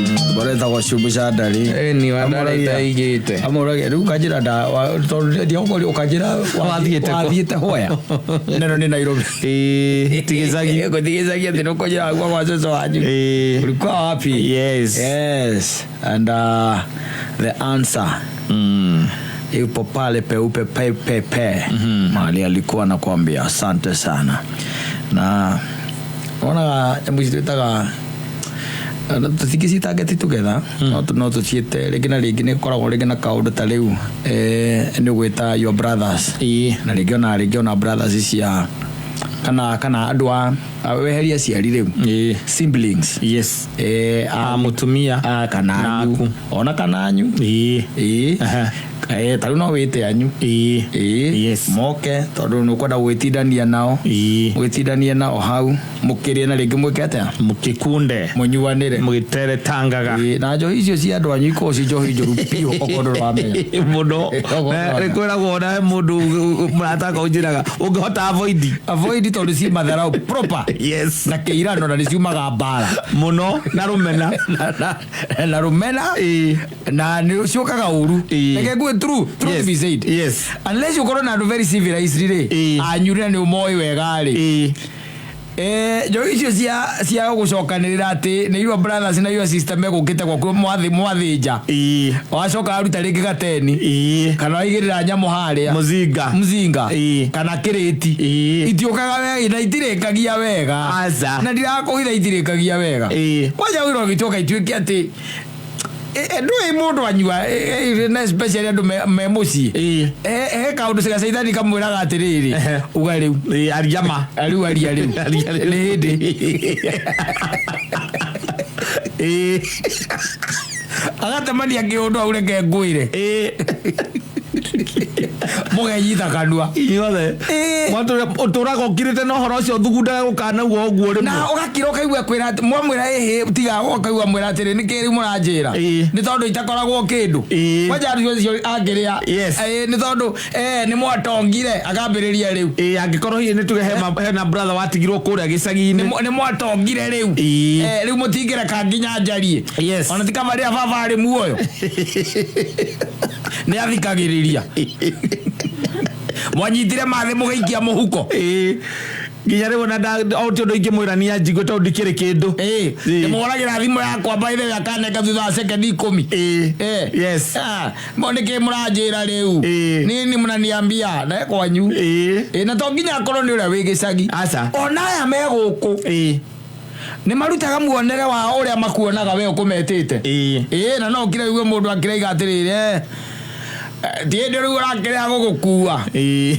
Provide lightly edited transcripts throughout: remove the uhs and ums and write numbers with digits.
Rwĩmbo Shumbusha Ndari. Ĩni Wandarĩ itaigĩte. Amũragia rĩu ũkanjĩra tondũ ndiagũkũria ũkanjĩra Wathiĩte kũ? wathiĩte where? Neno nĩ Nairobi. Ĩĩ, ti gĩcagi. Gũtigĩcagi atĩ nĩ ũkũnjĩra gwa kwa cũcũ wanyu. Ĩĩ. Ulikuwa wapi? Yes. Yes. And the answer ipo pale peupe pe pe pe. Mahali alikuwa nakwambia asante sana. Na onaga nyamũ ici twĩtaga tũtingĩciĩta get together, no tũciĩte rĩngĩ na rĩngĩ nĩ koragwo rĩngĩ na kaũndũ ta rĩu, nĩ ũgwĩta your brothers. Ĩĩ. Na rĩngĩ ona brothers cia kana andũ a weheria aciari rĩu. Ĩĩ. Siblings. Yes. A A mũtumia. A kana anyu. Naku. Ona kana anyu. Ĩĩ. Ĩĩ. Aha. Ta rĩu no wĩte anyu. Ĩĩ. Ĩĩ. Yes. Moke tondũ nĩ ũkwenda gwĩtindania nao. Ĩĩ. Gwĩtindania nao hau mũkĩrĩe na rĩngĩ mwĩke atĩa? Mũkĩkunde. Mũnyuanĩre. Mũgĩteretangaga. Ĩĩ, na njohi icio cia andũ anyu ikoragwo ci njohi njũru biũ okorwo ndũramenya. Mũno. Okorwo Nĩ kwĩragwo ona he mũndũ mũrata akwa ũnjĩraga ũngĩhota avoid. Avoid tondũ ci matharau proper. Yes. Na kĩirano na nĩ ciumaga mbara. Mũno na rũmena. Na rũmena. Ĩĩ. Na nĩ ciũkaga ũru. Ĩĩ. Reke ngue true truth be said. Unless ũkorwo na andũ very civilized rĩ. Ĩĩ. Anyu na nĩ ũmoĩ wega rĩ. Ĩĩ. Njohi icio cia gũcokanĩrĩra atĩ nĩ your brothers na your sister megũkĩte gwaku mwathĩnja. Ĩĩ. Wacoka aruta rĩngĩ gateni. Ĩĩ. Kana waigĩrĩra nyamũ harĩa. Mũzinga. Mzinga. Ĩĩ. Kana kĩrĩti. Ĩĩ. Itiũkaga wega na itirĩkagia wega. Aca. Na ndirakũhitha itirĩkagia wega. Ĩĩ. Kwanja wĩra ũgĩtuĩka ituĩke atĩ ndũĩ mũndũ anyua, na especially andũ me mũciĩ. Ĩĩ. He kaũndũ gacaithani kamwĩraga atĩrĩrĩ, Ehe. uga rĩu. Ĩĩ, aria ma. Rĩu aria rĩu. Aria rĩu. Nĩ hĩndĩ. Ĩĩ. Agatemania kĩũndũ hau reke ngwĩre. Ĩĩ. Mũgenyita kanua. Inyuothe. Ĩĩ. Ũtũraga ũkirĩte na ũhoro ũcio thugundaga gũkanaugua ũguo Na rĩmwe. ũgakira ũkaigua kwĩra atĩ mwamwĩra ĩhĩ tiga ũkaigua mwĩra atĩrĩ nĩkĩ rĩu mũranjĩra. Ĩĩ. Nĩ tondũ itakoragwo kĩndũ. Ĩĩ. Kwanja andũ acio angĩrĩa. Yes. Ĩĩ, nĩ tondũ nĩ mwatongire akambĩrĩria rĩu. Ĩĩ, angĩkorwo hihi nĩ tuge hena brother watigirwo kũrĩa gĩcagi-inĩ. Nĩ mwatongire rĩu. Ĩĩ. Rĩu mũtingĩreka nginya njarie. Yes. Ona ti kaba rĩrĩa baba arĩ muoyo. Nĩ athikagĩrĩria. Mwanyitire mathĩ mũgĩikia mũhuko. Ĩĩ. Nginya rĩu ona o ti ũndũ ingĩmwĩra nĩ anjigue tondũ ndikĩrĩ kĩndũ. Ĩĩ. Ĩĩ. Ndĩmũhũragĩra thimũ yakwa by the way akanenga thutha wa sekendi 10. Ĩĩ. Eh. Yes. Ah, mo nĩkĩ mũranjĩra rĩu? Ĩĩ. Nini mnaniambia na kwanyu. Ĩĩ. Ĩĩ, na to nginya akorwo nĩ ũrĩa wĩ gĩcagi. Aca. Ona aya me gũkũ. Ĩĩ. Nĩ marutaga muonere wa ũrĩa makuonaga we ũkũmetĩte. Ĩĩ. Ĩĩ, na no ũkire wigue mũndũ akĩraiga atĩrĩrĩ, ti hĩndĩ rĩu ũrakĩrĩa gũgũkua. Ĩĩ.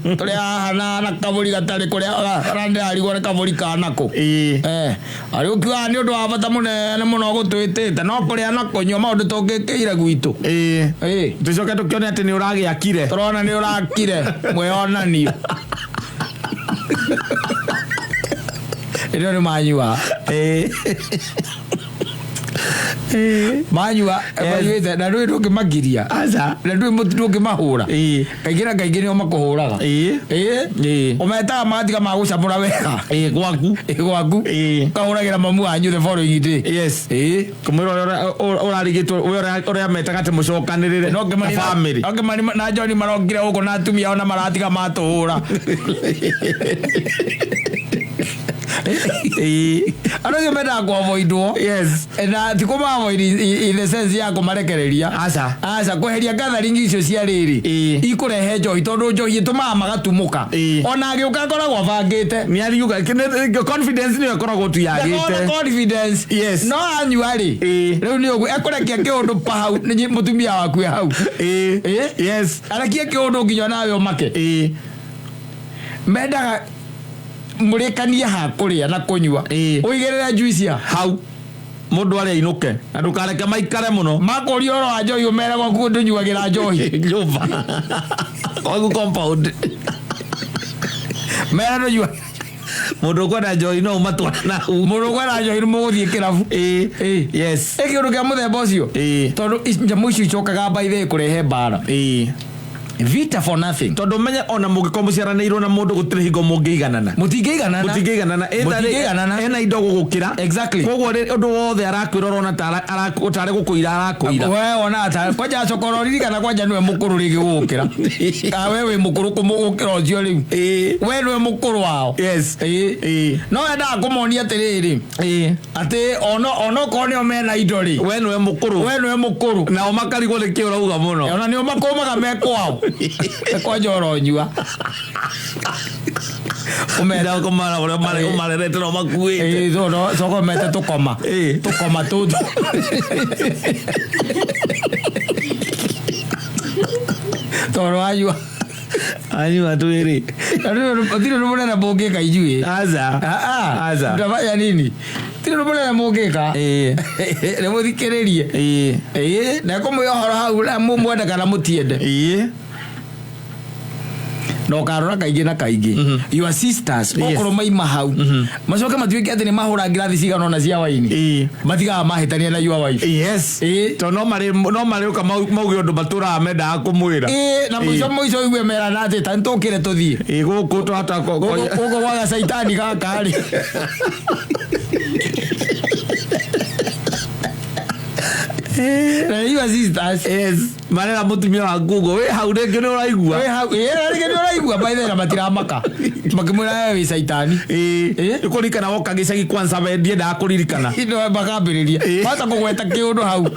Tũrĩ haha na kabũri gatarĩ kũrĩa ndĩrarigwo nĩ kabũri kanakũ. Ĩĩ. Arĩ ũkiugaga nĩ ũndũ wa bata mũnene mũno gũtwĩtĩte no kũrĩa na kũnyua maũndũ tũngĩkĩire gwitũ. Ĩĩ. Ĩĩ. Tũcoke tũkĩone atĩ nĩ ũragĩakire. Tũrona nĩ ũrakire mwĩonanio. Ĩno nĩ manyua. Ĩĩ. Manyua manyuĩte na ndũĩ ndũngĩmagiria. Aca. Na ndũĩ ndũngĩmahũra. Ĩĩ. Kaingĩ na kaingĩ nĩo makũhũraga. Ĩĩ. Ĩĩ. Ĩĩ. Ũmetaga magatiga magũcamũra wega. Ĩĩ, gwaku. Ĩĩ, gwaku. Ĩĩ. Ũkahũragĩra mamu wanyu the following day. Yes. Ĩĩ. Kũmwĩra ũrĩa ũrarigĩtwo we ũrĩa metaga atĩ mũcokanĩrĩre No ta family. No Kĩmani na John marokire gũkũ na atumia ao na maratiga matũhũra. Ĩĩ. Andũ acio mendaga kũavoidwo. Yes. Na ti kũmaavoid in the sense ya kũmarekereria. Aca. Aca kweheria gathering icio cia rĩrĩ. Ĩĩ. Ikũrehe njohi tondũ njohi ĩtũmaga magatumũka. Ĩĩ. Ona agĩũka akoragwo abangĩte. Nĩ ariuga confidence nĩyo ĩkoragwo tu Ndakona yagĩte. confidence. Yes. No anyua rĩ. Ĩĩ. Rĩu nĩ ũguo ekũrekia kĩũndũ pa hau nĩ mũtumia waku e hau. Ĩĩ. Ĩĩ. Yes. Arekie kĩũndũ nginya nawe ũmake. Ĩĩ. Mendaga mũrĩkanie ha kũrĩa na kũnyua. Ĩĩ. Ũigĩrĩre juice ya Hau. Mũndũ arĩa ainũke na ndũkareke maikare mũno. Makũria ũhoro wa njohi ũmere gwaku ndũnyuagĩra njohi. Nyũmba. Gwaku compound. Mere ndũnyua. Mũndũ ũkwenda njohi no ũmatware na hau. Mũndũ ũkwenda njohi nĩ mũgũthiĩ kĩrabu. Ĩĩ. Ĩĩ. Yes. Ĩ kĩũndũ kĩa mũthemba ũcio. Ĩĩ. Tondũ nyamũ icio icokaga by the way kũrehe mbara. Ĩĩ. Vita for nothing. Tondå menye ona må ngä korwo må ciaranä na må ndå gå tirä hingo må ngä iganana. Mũtingĩiganana. Mũtingĩiganana. Mũtingĩiganana. Ena indo gũgũkĩra. Exactly. Koguo ũndũ wothe arakwĩra ũrona tarĩ gũkũira arakwĩra. We ona ta kwanja cokoro ririkana kwanja niwe mũkũrũ rĩngĩ gũgũkĩra, ka we wĩ mũkũrũ kũmũgũkĩra ũcio rĩu. We niwe mũkũrũ wao. Ĩĩ. No endaga kũmonia atĩrĩrĩ, atĩ onokorwo nĩo mena indo rĩ, We nĩwe mũkũrũ. We niwe mũkũrũ. Nao makarigwo nĩ kĩ ũrauga mũno. Ona nĩo makũmaga me kwao kwanja ũronyua. Ũmenda kũmara ũrĩa ũmarerete no makuĩte. Ĩĩ, soko mete tũkoma. Tũkoma tũtũ tondũ wanyua. Anyua twĩrĩ. Tirĩ ũndũ mũnene mũngĩka inyuĩ. Aca. Aca. Ndabaya nini, tirĩ ũndũ mũnene mũngĩka. Nĩ mũthikĩrĩrie. Ĩĩ, na kũmwĩ ũhoro hau na mwende kana mũtiende. Na ũkarora kaingĩ na kaingĩ your sisters, okorwo maima hau macoke matuĩke atĩ nĩ mahũra ngirathi cigana ũna cia waini, matigaga mahĩtania na your wife. Tondũ no marĩũka mauge ũndũ matũraga mendaga kũmwĩra. Ĩĩ, na mũico mũico igue merana atĩ ta nĩtũkĩre tũthiĩ. Ĩĩ, gũkũ twahota Gũkũ gwaga caitani gaka rĩ. Na your sisters. Yes, marera mũtumia waku ũguo wĩ hau rĩngĩ nĩ ũraigua. Wĩ hau, ĩĩ, na rĩngĩ nĩ ũraigua by the way, na matiramaka makĩmwĩra we wĩ caitani. Ĩĩ, kũririkana woka gĩcagi kwanza we ndiendaga kũririkana. No makambĩrĩria wahota kũgweta kĩũndũ hau.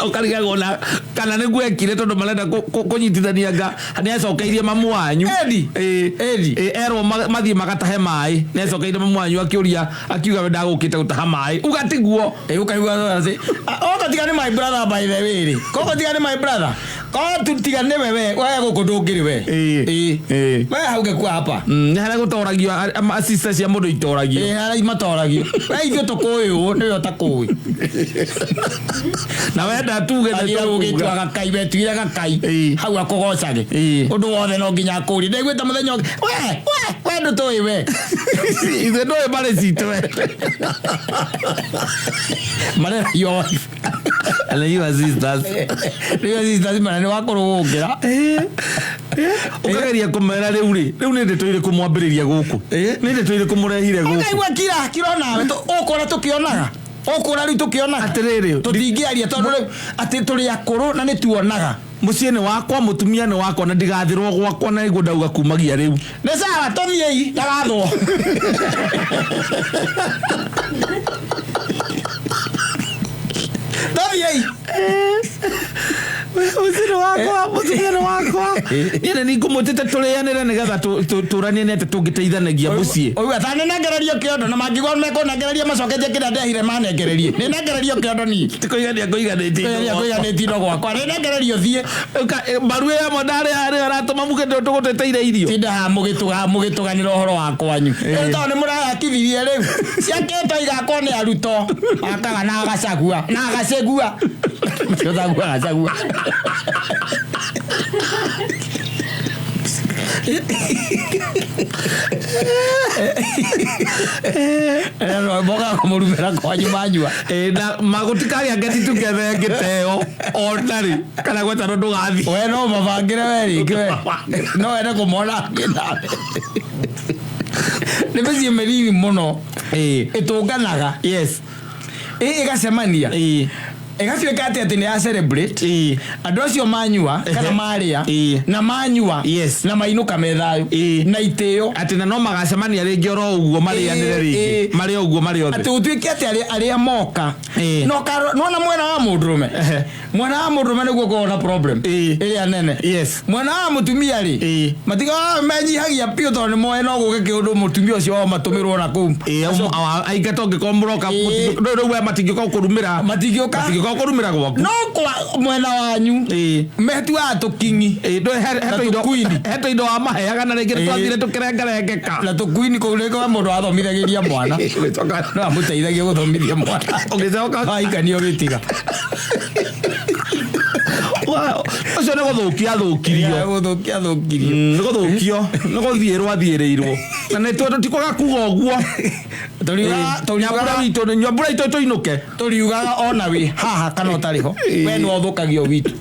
Ũkarigagwo na kana nĩguo ekire tondũ marenda kũnyitithania nga nĩ acokeirie mamu wanyu. Edi. Edi. Ĩĩ, erwo mathiĩ magatahe maĩ nĩ acokeirie mamu wanyu akĩũria akiuga we ndagũkĩte gũtaha maĩ uga tiguo. Ĩ, ũkaigua atĩ oko tiga nĩ my brother by the way rĩ, koko tiga nĩ my brother, ko tu tiga nĩwe we gũkũ ndũngĩrĩ we. Ĩĩ. Ĩĩ. We hau ngĩkua hapa. Nĩ harĩa gũtoragio sister cia mũndũ itoragio. Ĩĩ, harĩa matoragio we ithuĩ tũkũĩ ũũ nĩwe ũtakũĩ. Na wenda tuge nĩ Athira tũkuga. gũgĩtua gakai wetuire gakai. Hau akũgocage. Ũndũ wothe no nginya akũrie ndaiguĩte mũthenya ũngĩ we ndũtũĩ we. Ithuĩ ndũĩ mbarĩ citũ we. Marera your wife. And your sisters. Rĩu sisters mara nĩ wakũrũ gũkĩra. Ũkageria kũmera rĩu rĩ rĩu nĩ ndeto irĩkũ mwambĩrĩria gũkũ, nĩ ndeto irĩkũ mũrehire gũkũ. Ũkaigua kira kira nawe ũkũra tũkĩonaga ũkũra rĩu tũkĩonaga. Atĩrĩrĩ, Tũtingĩaria tondũ rĩu atĩ tũrĩ akũrũ na nĩ tuonaga. Mũciĩ nĩ wakwa, mũtumia nĩ wakwa na ndigathĩrwo gwakwa na nĩguo ndauga kumagia rĩu. Nĩ sawa, tũthiĩi ndagathwo. Tũthiĩi. Mũciĩ nĩ wakwa, mũtumia nĩ wakwa, niĩ nĩ ningũmwĩtĩte tũrĩanĩre nĩgetha tũranie nĩ atĩ tũngĩteithanagia mũciĩ. Ũigua ta nĩnengererio kĩondo na mangĩigua mekũnengereria macoketie kĩrĩa ndehire manengererie nĩnengererio kĩondo niĩ. Ti kũigania ngũiganĩtie indo Kũigania gwakwa. kũiganĩtie indo gwakwa nĩnengererio thiĩ. Mbaru ĩyo ĩmwe ndarĩ harĩa aratũma muge tũgũteteire irio. Tinda haha mũgĩtũganĩra ũhoro wa kwanyu. Rĩu tondũ nĩ mũrayakithirie rĩu ciakĩtwo igakwo nĩ arutwo akaga na agacagua na agacegua Gacagua gacagua. Mboga kũmũrumĩra kwanyu manyua. Ĩ, na magũtikagĩa ngeti together ngĩteo ona rĩ kana gwetanwo ndũgathiĩ. We no mabangĩre we rĩngĩ we no wende kũmona nawe nĩ mĩciĩ mĩnini mũno ĩtũnganaga. Ĩgacemania ĩgatuĩka atĩ nĩ ya celebrate andũ acio manyua kana marĩa na manyua na mainũka me thayũ na itĩo. Atĩ na no magacemania rĩngĩ oro ũguo marĩanĩre rĩngĩ marĩ o ũguo marĩ othe. Atĩ gũtuĩke atĩ arĩa moka no nona mwena wa mũndũrũme, mwena wa mũndũrũme nĩguo ũkoragwo na problem ĩrĩa nene. Mwena wa mũtumia rĩ, matiga menyihagia biũ tondũ nĩ moĩ no gũke kĩũndũ mũtumia ũcio wao matũmĩrwo na kũu. Aingata ũngĩkorwo mũroka rĩu we matingĩũka gũkũrumĩra. Matingĩũka. Matingĩũka gũkũrumĩra gwaku. No kwa mwena wanyu metuaga tũkingi Ndũĩ Na tũkuini. he tũindo wamaheaga na rĩngĩ twathire tũkĩrengarengeka. Na tũkuini kũu rĩngĩ wa mũndũ wathomithagĩria mwana no amũteithagia gũthomithia mwana. Ũgĩcoka Wahikania ũgĩtiga. Ũcio nĩ gũthũkia athũkirio. Gũthũkia thũkirio. Nĩ gũthũkio nĩ gũthiĩrwo athiĩrĩirwo na nĩ tũtikwaga kuga ũguo. Tũriugaga Nyambura witũ nyambura itũ tũinũke. Tũriugaga ona wĩ haha kana ũtarĩ ho we nĩ ũthũkagio witũ.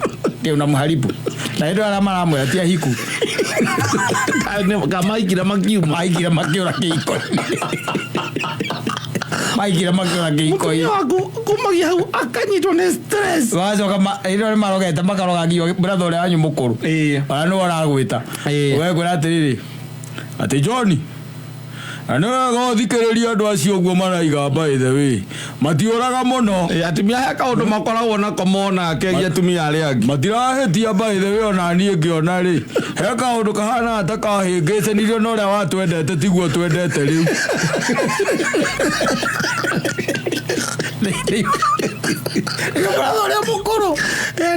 Ndio unamharibu. Na hĩndĩ arĩa maramwĩra ti ahiku. Kamaikira makiuma. Maikira makĩũra kĩhiko. Maikira makĩũra kĩhiko. Mũtumia waku kumagia hau akanyitwo nĩ stress. Wacoka hĩndĩ ĩyo nĩmarogete makarogagia brother ũrĩa wanyu mũkũrũ. Ĩĩ. Ona nĩwe ũragwĩta. Ĩĩ. Ũgekwĩra atĩrĩrĩ, atĩ John, na nĩ wega ũthikĩrĩrie andũ acio ũguo maraiga, by the way matiũraga mũno. Ĩĩ, atumia he kaũndũ makoragwo nako mona kegiĩ atumia arĩa angĩ. Matirahĩtia, by the way ona niĩ ngĩona rĩ, he kaũndũ kahana ta kahĩngĩcanirio na ũrĩa watwendete tiguo twendete rĩu. Brother ũrĩa mũkũrũ.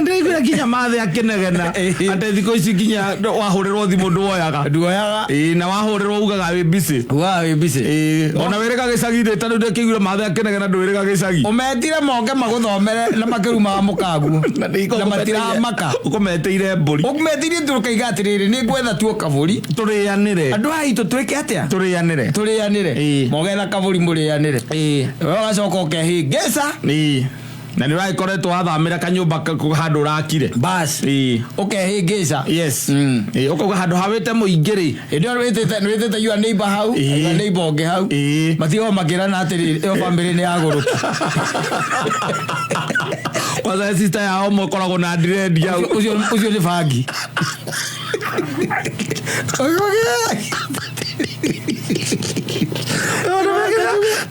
Ndĩraiguire nginya mathe akĩnegena Ĩĩ. atĩ thikũ ici nginya wahũrĩrwo thimũ ndwoyaga. Nduoyaga. Ĩĩ, na wahũrĩrwo ugaga wĩ busy. Ugaga wĩ busy. Ĩĩ, ona wĩrĩga gĩcagi rĩ, ta rĩu ndĩkĩiguire mathe akĩnegena ndwĩrĩga gĩcagi. Ũmetire moke magũthomere na makĩrumaga mũkaguo na matiramaka. Ũkũmetĩire mbũri. Ũmetirie tũkaiga atĩrĩrĩ, nĩ ngwetha tuo kabũri. Tũrĩanĩre. Andũ aya aitũ twĩke atĩa? Tũrĩanĩre. Tũrĩanĩre. Ĩĩ. Mogetha kabũri mũrĩanĩre. Ĩĩ. We ũgacoka ũkehĩngĩca. Ĩĩ. Na nĩ ũragĩkoretwo wathamĩra kanyũmba handũ ũrakire. Bas. Ĩĩ. Ũkehĩngĩca. Yes. Ĩĩ, ũkauga handũ hawĩte mũingĩ rĩ. Hĩndĩ ĩyo nĩwĩtĩte your neighbor hau. Ĩĩ. Your neighbor ũngĩ hau. Ĩĩ. Matigwo makĩrana atĩrĩrĩ, ĩyo bamĩrĩ nĩ yagũrũki. Kwanza sister yao ũmwe ũkoragwo na dread hau. Ũcio nĩ bangi.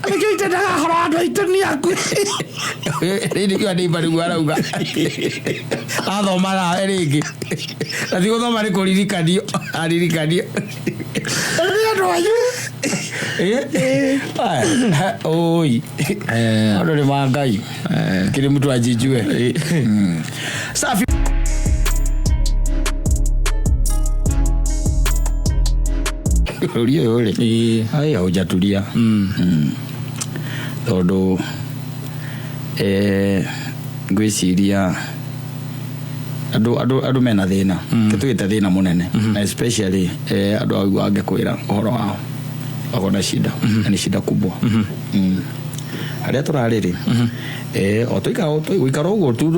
Nĩkĩo itendaga horo andũ aitũ nĩ aku. Rĩrĩ your neighbor nĩguo arauga athoma nawe rĩngĩ, na ti gũthoma, nĩ kũririkanio aririkanio nĩ andũ anyu. Oi, andũ nĩ ma Ngai, kĩrĩ mtu ajijue. Safi. Bũrũri ũyũ rĩ, ai, haujatulia. Tondũ ngwĩciria andũ mena thĩna, tũtwĩte thĩna mũnene, na especially andũ au angĩkwĩra ũhoro wao wako na shida, na nĩ shida kubwa. Harĩa tũrarĩ rĩ, o tũikara gũikara ũguo tu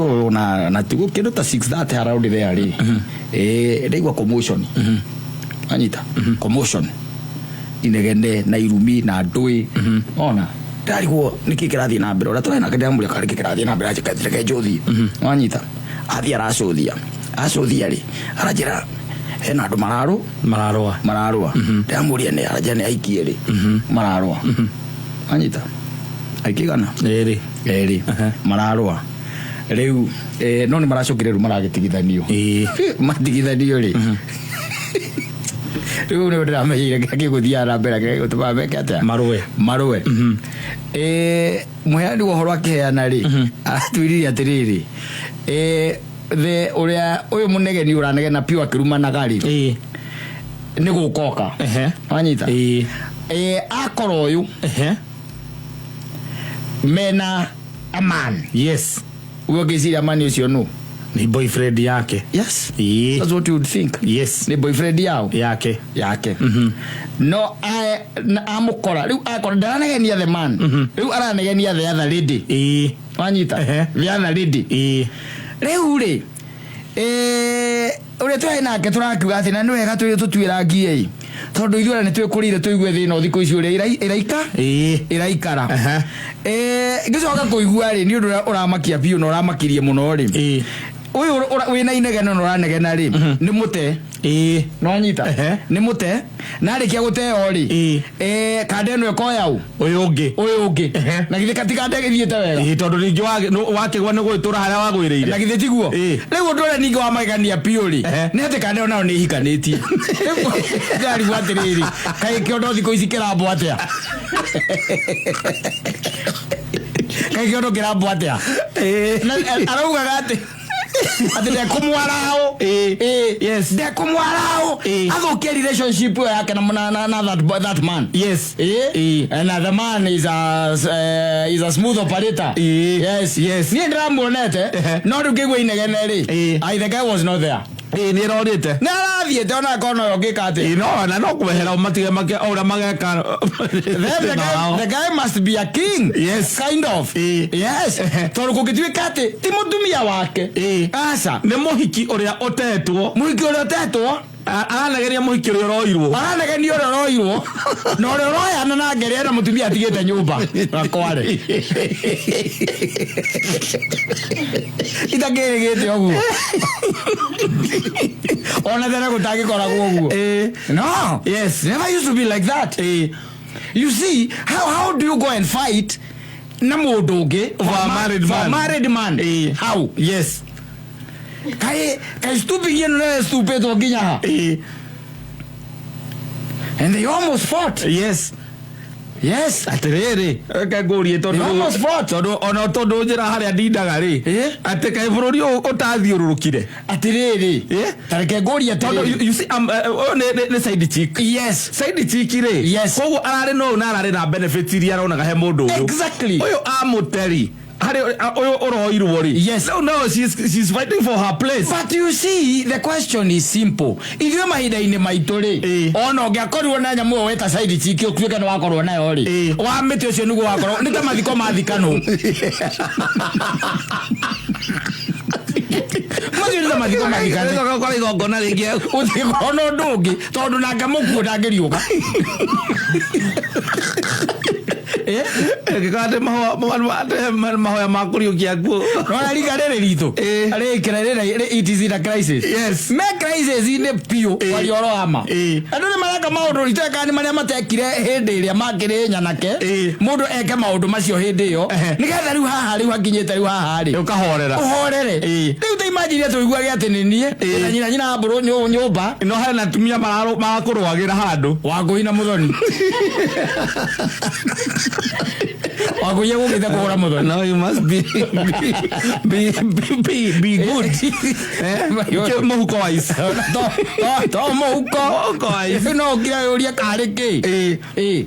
na tiguo kĩndũ ta 6:30 around there rĩ, ndaigua commotion, anyita commotion, inegene na irumi na ndũĩ, ona ndarigwo nĩkĩ kĩrathiĩ na mbere. Ũrĩa tũrarĩ nake ndĩramũria karĩ kĩ kĩrathiĩ na mbere, anjĩka reke njũthie. Wanyita athiĩ aracũthia, acũthia rĩ, aranjĩra hena andũ mararũ. Mararũa. Mararũa. Ndĩramũria nĩ, aranjĩra nĩ aikie rĩ mararũa. Anyita aikigana? Ĩrĩ. Erĩ mararũa rĩu, no nĩ maracokire rĩu maragĩtigithanio. Ĩĩ. Matigithanio rĩ, rĩu nĩ ndĩramenyeire kĩrĩa gĩgũthiaga na mbere, kĩrĩa gĩgũtũmaga meke atĩa? Marũe. Marũe. Mũheani wa ũhoro akĩheana rĩ, aratwĩrire atĩrĩrĩ, the ũrĩa ũyũ mũnegeni ũranegena piũ akĩrumanaga rĩ, Ĩĩ. nĩ gũkoka. Ehe. Wanyita? Ĩĩ. Akora ũyũ Ehe. mena a man. Yes. Ũguo ngĩciria man ũcio nũ? Nĩ boyfriend yake. Yes. Ĩĩ. That's what you would think. Yes. Nĩ boyfriend yao. Yake. Yake. No amũkora rĩu, akora ndaranegenia the man, rĩu aranegenia the other lady. Ĩĩ. Wanyita? Ehe. The other lady. Ĩĩ. Rĩu rĩ, ũrĩa tũrarĩ nake tũrakiuga atĩ na nĩ wega tũtuĩrangie ĩ, tondũ ithuĩ nĩ twĩkũrĩire tũigue thĩna thikũ ici ũrĩa ĩraika Ĩĩ. ĩraikara. Aha. Ngĩcoka kũigua rĩ, nĩ ũndũ ũrĩa ũramakia biũ na ũramakirie mũno rĩ, Ĩĩ. ũyũ wĩna inegene na ũranegena rĩ, nĩ mũte. Ĩĩ. Nĩwanyita? Ehe. Nĩ mũte, na arĩkia gũteo rĩ, Ĩĩ. kanda ĩno ĩkoya ũ? Ũyũ ũngĩ. Ũyũ ũngĩ. Ehe. Na githĩ katikanda gĩthiĩte wega? Ĩĩ, tondũ ningĩ wakĩgwa nĩ gwĩtũra harĩa wagwĩrĩire. Na githĩ tiguo? Ĩĩ. Rĩu ũndũ ũrĩa ningĩ wa magegania biũ rĩ, Ehe. nĩ atĩ kanda ĩyo nayo nĩ ĩhikanĩtie. Ndĩrarigwo atĩrĩrĩ, kaĩ kĩondo thikũ ici kĩrambwo atĩa? Kaĩ kĩondo kĩrambwo atĩa? Na, araugaga atĩ ndekũmwaraũ. Ĩĩ. Ĩĩ. Yes. Ndekũmwaraũ. Ĩĩ. Athũkie relationship ĩyo yake na that man. Yes. Ĩĩ. Ĩĩ. And the man is a smooth operator. Ĩĩ. Yes. Yes. Niĩ ndĩramuonete Ehe. no rĩu ngĩigua inegene rĩ, Ĩĩ. I, the guy was not there. Ĩĩ, nĩ ĩrorĩte. Nĩ arathiĩte ona akorwo noyo ũngĩka atĩa. Ĩĩ, no na no kwehera matige make o ũrĩa mageka. Then the guy must be a king. Yes. Kind of. Ĩĩ. Yes. Tondũ kũngĩtuĩka atĩ ti mũtumia wake. Ĩĩ. Aca. Nĩ mũhiki ũrĩa ũtetwo. Mũhiki ũrĩa ũtetwo. Aranegeria mũhiki ũrĩa ũroirwo. Aranegenia ũrĩa ũroirwo. Na ũrĩa ũroyana na ngeria na mũtumia atigĩte nyũmba. Na kware. Itakĩrĩgĩte ũguo. Ona tene gũtangĩkoragwo ũguo. Ĩĩ. No. Yes. Never used to be like that. Ĩĩ. You see, how do you go and fight na mũndũ ũngĩ For a married for a man. married man? Ĩĩ. How? Yes. Kai kai stupid ĩno nĩ stupid nginya ha. Ĩĩ. And they almost fought. Yes. Yes. Atĩrĩrĩ, reke ngũrie tondũ They almost fought. Tondũ ona tondũ njĩra harĩa ndindaga rĩ, Ĩĩ. atĩ kaĩ bũrũri ũyũ ũtathiũrũrũkire. Atĩrĩrĩ. Ĩĩ. Ta reke ngũrie Tondũ atĩrĩrĩ. you see, ũyũ nĩ side chick. Yes. Side chick rĩ, Yes. koguo ararĩ na ũyũ na ararĩ na benefits iria aronaga he mũndũ ũyũ. Exactly. Ũyũ amũteri harĩ ũyũ ũroirwo rĩ. Yes. No, no, she's fighting for her place. But you see, the question is simple. Ithuĩ mahinda-inĩ maitũ rĩ, Ĩĩ. ona ũngĩakorirwo na nyamũ ĩyo weta side chick ũtuĩke nĩ wakorwo nayo rĩ, Ĩĩ. wa mĩtĩ ũcio nĩguo wakorwo nĩ ta mathiko mathikanwo. Macio nĩ ta mathiko mathikanwo. Gũkorwo igongona rĩngĩ. Gũtingĩkorwo na ũndũ ũngĩ tondũ nake mũkuũ ndangĩriũka. Ĩngĩkorwo atĩ mahoya ma kũriũkia nguo. Nona rika rĩrĩ ritũ Ĩĩ. rĩkĩra rĩrĩ it is in a crisis. Yes. Me crisis-inĩ biũ Ĩĩ. kwaria ũhoro wa ma. Ĩĩ. Andũ nĩ mareka maũndũ iteka nĩ marĩa matekire hĩndĩ ĩrĩa makĩrĩ nyanake. Ĩĩ. Mũndũ eke maũndũ macio hĩndĩ ĩyo. Ehe. Nĩgetha rĩu haha rĩu hakinyĩte rĩu haha rĩ. Ũkahorera. Ũhorere. Ĩĩ. Rĩu ta imagine tũiguage atĩ nĩ niĩ. Ĩĩ. Na nyina nyina mbũrũ nyũmba. No hena atumia marakũrũagĩra handũ. Wangũi na Mũthoni. Wangũi egũkĩte kũhũra Mũthoni. No, you must be good. Mũhuko wise. To mũhuko. Mũhuko wise. No ũkire ũrie karĩ kĩ. Ĩĩ. Ĩĩ.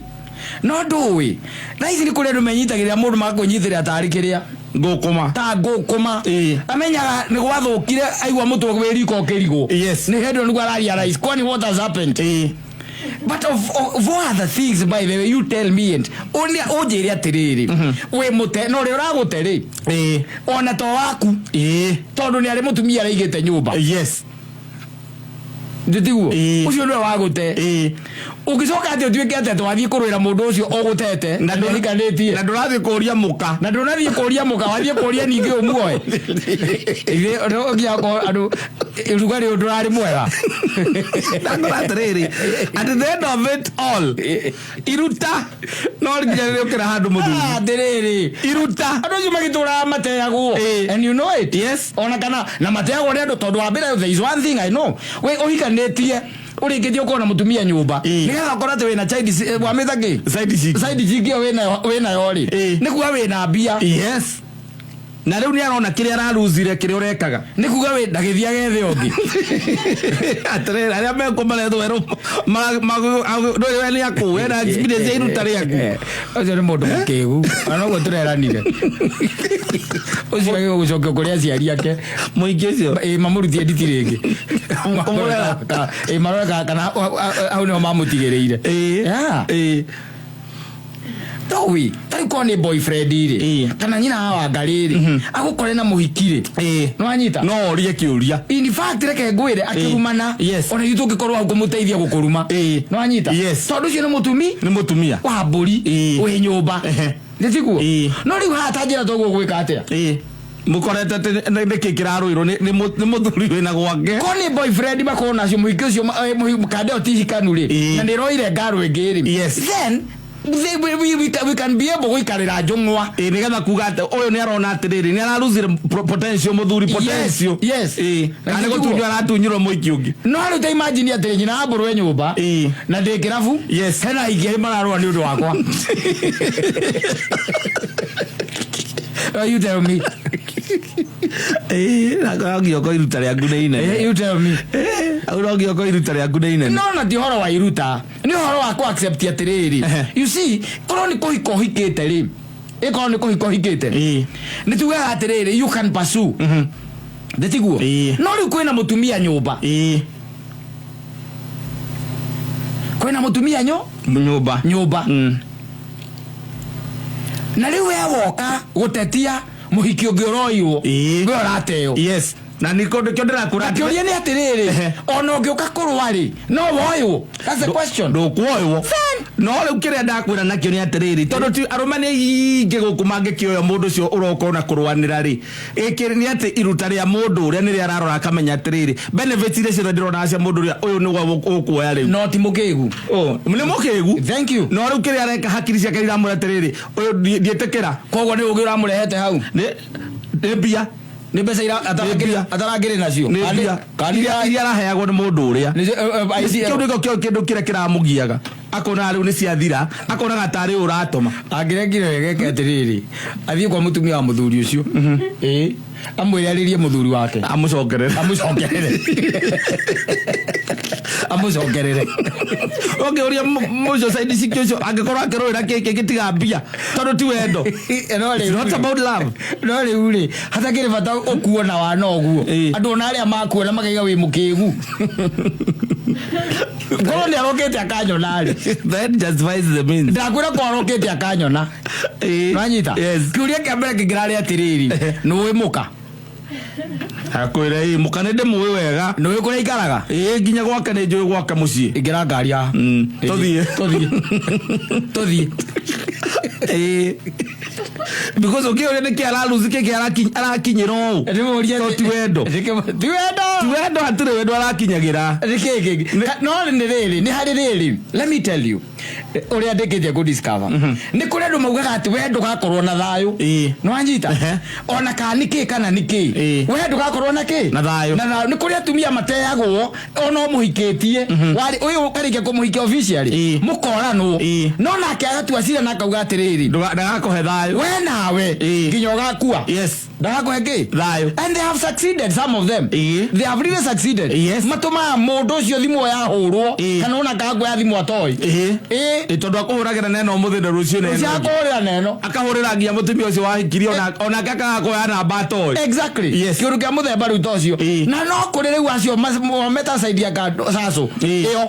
No ndũĩ. Thaa ici nĩ kũrĩ andũ menyitagĩrĩra mũndũ magakwĩnyitĩrĩra tarĩ kĩrĩa. Ngũkũma. Ta ngũkũma. Ĩĩ. Amenyaga nĩ gwathũkire aigua mũtwe wĩ riko ũkĩrigwo. Yes. Nĩ hĩndĩ ĩyo nĩguo ararealize kwani what has happened. Ĩĩ. But of all other things, by the way, you tell me and only ũnjĩre atĩrĩrĩ, wĩ mũte na ũrĩa ũragũte rĩ, Ĩĩ. ona to waku, Ĩĩ. tondũ nĩ arĩ mũtumia araigĩte nyũmba. Yes. Ndĩtiguo? Ĩĩ. Ũcio nĩwe wagũte. Ĩĩ. Ũngĩcoka atĩ ũtuĩke atĩ twathiĩ kũrũĩra mũndũ ũcio ũgũtete na ndũhikanĩtie. Na ndũrathiĩ kũria mũka. Na ndũnathiĩ kũria mũka, wathiĩ kũria ningĩ ũmuoe. Ithuĩ, ũngĩakorwo andũ, rugarĩ ũyũ ndũrarĩ mwega. Ndakora atĩrĩrĩ, at the end of it all, iruta no nginya rĩũkĩra handũ mũthuri. Atĩrĩrĩ. Iruta. Andũ acio magĩtũraga mateagwo. Ĩĩ. And you know it. Yes. Ona kana na mateagwo nĩ andũ tondũ wa mbere there is one thing I know. We ũhikanĩtie ũrĩkĩtie ũkorwo na mũtumia nyũmba. Ĩĩ. Nĩgetha ũkorwo atĩ wĩna child wamĩta kĩ? Side chick. Side chick ĩyo wĩnayo rĩ. Ĩĩ. Nĩ kuga wĩna mbia. Yes. Na rĩu nĩ arona kĩrĩa araruzire kĩrĩa ũrekaga. Nĩ kuga wĩ ndagĩthiĩ agethe ũngĩ. Atĩrĩrĩ, arĩa mekwo maretwo werũ ndũĩ we nĩ akũ, wena experience ya iruta rĩaku. Ũcio nĩ mũndũ mũkĩgu. Na noguo tũreranire. Ũcio agĩrĩirwo gũcokio kũrĩ aciari ake. Mũingĩ ũcio. Ĩĩ, mamũrutie nditi rĩngĩ. Kũmũrera. Ĩĩ, marore kana hau nĩho mamũtigĩrĩire. Ĩĩ. Yeah. Ĩĩ. Towi, tarĩu korwo nĩ boyfriend rĩ, Ĩĩ. kana nyina wa Wangarĩ rĩ, agũkore na mũhiki rĩ. Ĩĩ. Nĩwanyita? No orie kĩũria. In fact, reke ngwĩre akĩrumana, Yes. ona ithuĩ tũngĩkorwo hau kũmũteithia gũkũruma. Ĩĩ. Nĩwanyita? Yes. Tondũ ũcio nĩ mũtumi Nĩ mũtumia. wa mbũri Ĩĩ. wĩ nyũmba. Ehe. Nĩ tiguo? Ĩĩ. No rĩu haha ta njĩra toguo gwĩka atĩa? Ĩĩ. Mũkorete atĩ nĩkĩ kĩrarũirwo nĩ mũthuri wĩna gwake. Ko nĩ boyfriend makorwo nacio mũhiki ũcio kande ĩyo ti hikanu rĩ, Ĩĩ. na nĩ ĩroire ngaro ĩngĩ rĩ. Yes. Then we can be able gũikarĩra njũng'wa. Ĩĩ, nĩgetha kuga atĩ ũyũ nĩ arona atĩrĩrĩ, nĩ araruzire potential mũthuri, potential. Yes. Ĩĩ. Na Kana nĩ tiguo. gũtunywo aratunyirwo mũhiki ũngĩ. No rĩu ta imagine atĩrĩ nyina wa mbũrũ e nyũmba Ĩĩ. na ndĩ kĩrabu. Yes. Hena aingĩ arĩa mararũa nĩ ũndũ wakwa. Oh, you tell me. Ĩĩ, na no nginya ũkorwo iruta rĩaku nĩ inene. You tell me. Ĩĩ, hau no nginya ũkorwo iruta rĩaku nĩ inene. No, na ti ũhoro wa iruta. Nĩ ũhoro wa kũ-accept atĩrĩrĩ. Ehe. You see, korwo nĩ kũhika ũhikĩte rĩ, ĩkorwo nĩ kũhika ũhikĩte. Ĩĩ. Nĩ tugaga atĩrĩrĩ, you can pursue. Ndĩtiguo? Ĩĩ. No rĩu kwĩna mũtumia nyũmba. Ĩĩ. Kwĩna mũtumia nyũmba. Nyũmba. Na rĩu we woka gũtetia mũhiki ũngĩ ũroirwo. Ĩĩ. We ũrateo. Yes, na niko ndikio ndirakura. Kĩũria nĩ atĩrĩrĩ, ona ũngĩũka kũrũa rĩ, no woywo? That's the question. Ndũkuoywo, no rĩu kĩrĩa ndakwĩra nakĩo nĩ atĩrĩrĩ, tondũ ti arũme nĩ aingĩ gũkũ mangĩkĩoya mũndũ ũcio ũroka ona kũrũanĩra rĩ, ĩkĩ nĩ atĩ iruta rĩa mũndũ ũrĩa nĩrĩa ararora akamenya atĩrĩrĩ, benefits iria ciothe ndĩrona cia mũndũ ũrĩa ũyũ nĩwe ũkuoya rĩu. No ti mũkĩgu. Oh, nĩ mũkĩgu. Thank you. No rĩu kĩrĩa areka, hakiri ciake iramwĩra atĩrĩrĩ, ũyũ ndiĩtĩkĩra. Koguo nĩ ũgĩ ũramũrehete hau. Nĩ mbia. Nĩ mbeca Nĩ mbia. atarangĩrĩ nacio. Nĩ mbia iria araheagwo nĩ mũndũ ũrĩa. Kĩu nĩkĩo kĩo kĩndũ kĩrĩa kĩramũgiaga, akona rĩu nĩ ciathira, akonaga tarĩ ũratũma. Angĩrekire geke atĩrĩrĩ, athiĩ kwa mũtumia wa mũthuri ũcio, ĩĩ, amwĩre arĩrie mũthuri wake. Amũcokerere. Amũcokerere, amũcokerere. Ũngĩũria mũcio side cikĩ ũcio angĩkorwo akĩrũĩra kĩkĩ gĩtiga mbia, tondũ ti wendo. No It's not about love. No rĩu rĩ, hatakĩrĩ bata ũkuona wana ũguo. Andũ ona arĩa makuona makaiga wĩ mũkĩgu, korwo nĩ arokĩte akanyona rĩ. That justifies the means. Ndakwĩra ko arokĩte akanyona. Nĩwanyita? Yes. Kĩũria kĩa mbere kĩngĩrarĩ atĩrĩrĩ, nĩũĩ mũka? Akwĩra ĩ mũka nĩ ndĩmũĩ wega. Nĩũĩ kũrĩa ikaraga? Ĩ, nginya gwake nĩ njũĩ, gwake mũciĩ. Ingĩra ngari haha. Ĩĩ. Tũthiĩ. Tũthiĩ, tũthiĩ. Ĩ, because ũkĩũria nĩkĩ araruci kĩkĩ arakinyĩra ũũ. Ndĩmũrie. To ti wendo. Ti wendo. Ti wendo, hatirĩ wendo arakinyagĩra. Nĩkĩ kĩngĩ? No nĩ rĩrĩ, nĩ harĩ rĩrĩ, let me tell you ũrĩa ndĩkĩtie kũ discover, nĩ kũrĩ andũ maugaga atĩ we ndũgakorwo na thayũ. Nĩwanyita? Ona kana nĩ kĩ, kana nĩ kĩ, we ndũgakorwo na kĩ? Na thayũ. Na thayũ. Nĩ kũrĩ atumia mateagwo ona ũmũhikĩtie, warĩ ũyũ ũkarĩkia kũmũhikia officially, mũkoranwo, no nake agatua cira na akauga atĩrĩrĩ, Ndagakũhe thayũ. We nawe nginya ũgakua, ndagakũhe kĩ? Thayũ. And they have succeeded, some of them. They have really succeeded. Matũmaga mũndũ ũcio thimũ yahũrwo, kana ona kakuoya thimũ atoĩ. Ĩĩ. Ĩ, tondũ akũhũragĩra neno ũmũthĩ na rũciũ neno. Ũcio akũhũrĩra neno. Akahũrĩra nginya mũtumia ũcio wahikirie, onake akaga kuoya namba atoĩ. Exactly. Kĩũndũ kĩa mũthemba rĩu ta ũcio. Na no kũrĩ rĩu acio metasaidia cacũ ĩyo.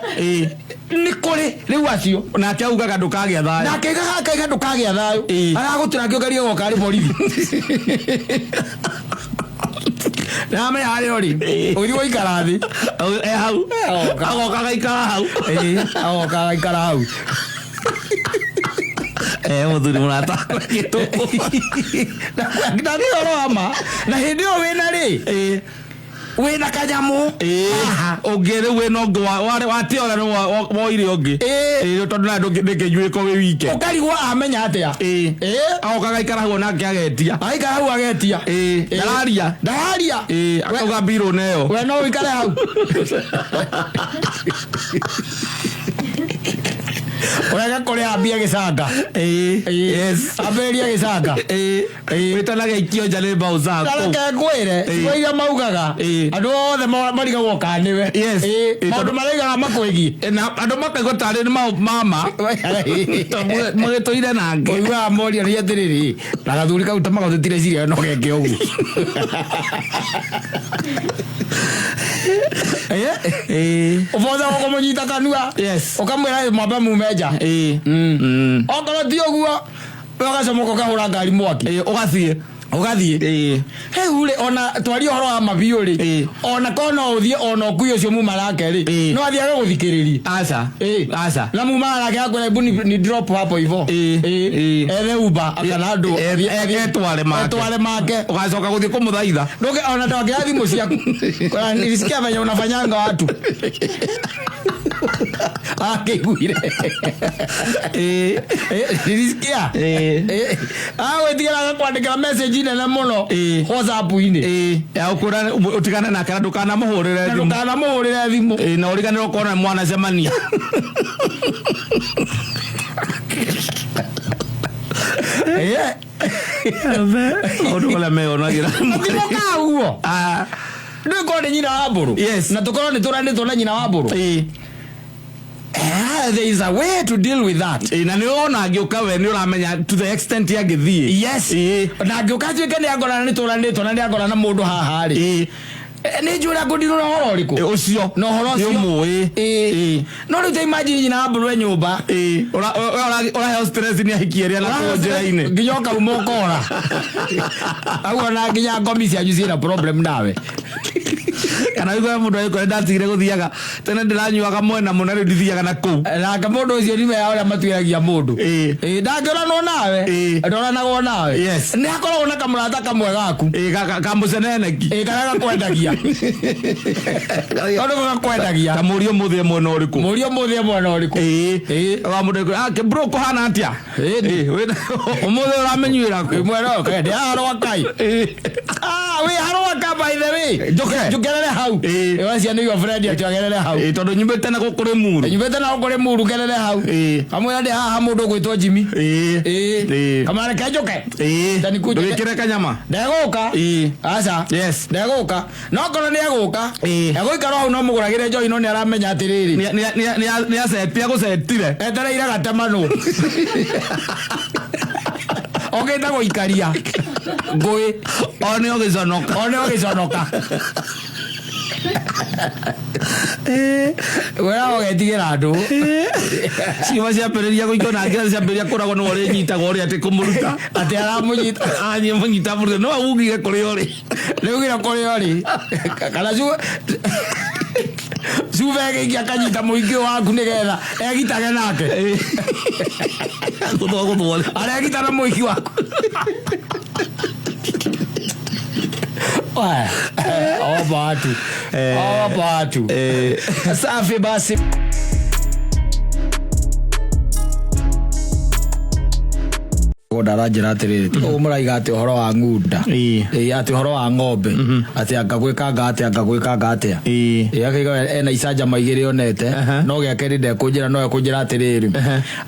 Nĩ kũrĩ rĩu acio. Nake augaga ndũkagĩa thayũ. Nake akaiga ndũkagĩa thayũ. Aragũtũra kĩũkaria goka arĩ borithi, namenya harĩa ũrĩ, ũgĩthiĩ gũikara thĩ. E hau. Agoka. Agoka agaikara hau. Ĩĩ, agoka agaikara hau. Eh, mũthuri mũrata gĩtũ. Na nĩ ũhoro wa ma, na hĩndĩ ĩyo wĩna rĩ, wĩna kanyamũ haha. Ũngĩ rĩu wĩna ũngĩ watia ũrĩa nĩ woire ũngĩ. Ĩĩ, tondũ nawe ndũngĩnyuĩka wĩ wike. Ũkarigwo amenya atĩa. Agoka agaikara hau onake agetia. Aikara hau agetia. Ndararia. Ndararia. Akauga mbirũ neyo. We no ũikare hau, ũrege kũrĩa, ambie gĩcanga. Ambĩrĩrie gĩcanga. Wĩtanaga ikio nja nĩ mbaũ zaku. Tareke ngwĩre, ciugo iria maugaga, andũ othe marigagwo kana nĩwe. Maũndũ maraigaga makwĩgiĩ. Na andũ makaigua tarĩ nĩ mama mũgĩtũire nake. Ũiguaga moria nĩ atĩrĩrĩ, na gathuri kau ta magatũtire ciria no geke ũguo. Ũbotha ũkũmũnyita kanua. Ũkamwĩra mwambe mume nja. Okorwo ti ũguo, we ũgacomoka ũkahũra ngari mwaki. Ũgathiĩ. Ũgathiĩ. Rĩu rĩ, ona twarie ũhoro wa mabiũ rĩ, ona korwo no ũthiĩ ona ũkui ũcio muma nake rĩ, no athiage gũthikĩrĩria. Aca. Aca. Na muma nake akwĩra hebu ni drop hapo hivo. Ethe Uber kana andũ. Etware make. Etware make. Ũgacoka gũthiĩ kũmũthaitha. Nduge ona twakĩra thimũ ciaku. Kwa nilisikia venye unafanyanga watu akĩiguire. Nilisikia. Agwĩtigĩra agakwandĩkĩra message nene mũno WhatsApp-inĩ. Ya ũkwĩra ũtigane nake na ndũkanamũhũrĩre Na thimũ. ndũkanamũhũrĩre thimũ. Na ũriganĩrwo ũkona mwanacemania. Maũndũ marĩa meyonagĩra. Atimokaga ũguo. Ndũĩ korwo nĩ nyina wa mbũrũ. Na tũkorwo nĩ tũranĩtwo na nyina wa mbũrũ. There is a way to deal with that. Ĩ, na nĩ wona angĩũka we nĩ ũramenya to the extent angĩthiĩ. Yes. Ĩ. Na angĩũka atuĩke nĩ angora na nĩ tũranĩtwo na nĩ angora na mũndũ haha rĩ, Ĩ. Nĩ njũĩ ũrĩa ngũndirũra ũhoro ũrĩkũ. Ĩ, ũcio Na ũhoro nĩ ũcio. ũmũĩ. Ĩ. Ĩ. No rĩu ta imagine nyina wa mbũrũ e nyũmba. Ĩ, ũraheo stress nĩ ahiki erĩ na kũu njĩra-inĩ. Nginya ũkauma ũkora aguo na nginya ngomi cianyu ciĩna problem nawe. Kana wĩigua mũndũ agĩkwĩra ndatigire gũthiaga tene, ndĩranyuaga mwena mũna, rĩu ndithiaga na kũu. Nake mũndũ ũcio nime ya ũrĩa matuĩragia mũndũ. Ĩ. Ĩ, ndangĩoranwo nawe. Ĩ. Ndoranagwo nawe. Yes. Nĩ akoragwo na kamũrata kamwe gaku. Ĩ, kamũceneneki. Ĩ, karĩa gakwendagia, tondũ gakwendagia. Ta mũrio mũthĩ mwena ũrĩkũ? Mũrio mũthĩ mwena ũrĩkũ? Ĩ. Ĩ. Wa mũndũ agĩkwĩra, "Ah, bro, kũhana atĩa?" Ĩ. Ĩ, ũmũthĩ ũramenyuĩra kũ? Mwena ũyũ ndĩ harwa kai. Ĩ. Ah, wĩ harwa ka, by the way. Njũke. Njũkerere hau. Ĩ. Ĩ, wacia nĩguo friend atĩ agerere hau. Ĩ, tondũ nyumĩte na gũkũ Rĩmuru. Nyumĩte na gũkũ Rĩmuru, gerere hau. Ĩ. Kamwĩra ndĩ haha mũndũ ũgwĩtwo Jimmy. Ĩ. Ĩ. Ĩ. Kamwĩra reke njũke. Ĩ. Ta nikuje. Ndũgĩkĩre kanyama. Ndegũka. Ĩ. Aca. Yes. Ndegũka, no korwo nĩ egũka, Ĩ. egũikara hau no mũgũragĩre njohi, no nĩ aramenya atĩrĩrĩ, Nĩ aceti agũcetire. Etereire gatemanwo okĩte gũikaria ngũĩ. One ũgĩconoka. One ũgĩconoka wera ũgetigĩra andũ. Ciuma ciambĩrĩria gũikio na ngĩra ciambĩrĩria kũragwo nĩwe ũrĩnyitagwo ũrĩa atĩ kũmũruta. Atĩ aramũnyita. Anyie mũnyita mũrute no augire kũrĩa ũrĩ. Rĩugire kũrĩa ũrĩ kana cuba ĩgĩikia akanyita mũingĩ waku nĩgetha egitage nake. Gũthwo gũthwo. Aregita na mũiki waku. Waya, awapa watu, awapa watu. Safi basi. Ndaranjĩra atĩrĩrĩ, tiga ũguo mũraiga atĩ ũhoro wa ng'unda. Ĩĩ. Ĩĩ, atĩ ũhoro wa ng'ombe, atĩ anga gwĩkanga atĩa, anga gwĩkanga atĩa. Ĩĩ. Ĩĩ, akaiga ena icanjama igĩrĩ onete. Aha. No gĩa kerĩ ndekũnjĩra, no ekũnjĩra atĩrĩrĩ,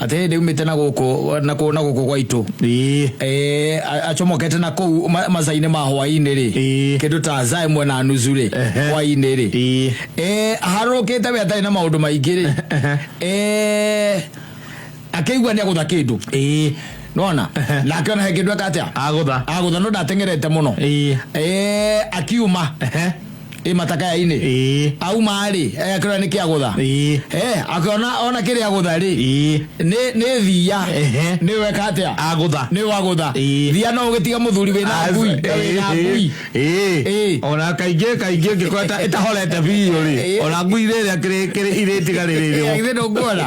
atĩ hĩndĩ umĩte na gũkũ na kũ- na gũkũ gwaitũ. Ĩĩ. Ĩĩ, acomokete na kũu mathaa-inĩ ma hwaĩ-inĩ rĩ, Ĩĩ. kĩndũ ta thaa 1:30 rĩ, Ehe. hwaĩ-inĩ rĩ. Ĩĩ. Ĩĩ, harũkĩte we atarĩ na maũndũ maingĩ rĩ. Ĩĩ, akĩigua nĩ agũtha kĩndũ. Ĩĩ. Nona na akĩona he kĩndũ eka atĩa. Agũtha. Agũtha, no ndateng'erete mũno. Ĩĩ. Ĩĩ, akiuma ĩ matakaya-inĩ. Ĩĩ. Auma rĩ, akĩona nĩ kĩagũtha. Ĩĩ. Akĩona ona kĩrĩa agũtha rĩ, Ĩĩ. nĩ thiia. Ehe. Nĩ weka atĩa? Agũtha. Nĩ wagũtha. Ĩĩ. Thia no ũgĩtiga mũthuri wĩna ngui na wĩna ngui. Ĩĩ. Ĩĩ. Ona kaingĩ kaingĩ ũngĩkorwo ĩtahorete biũ rĩ, Ĩĩ. ona ngui rĩrĩa kĩrĩ irĩtiga rĩrĩrĩ. Githĩ ndũkuona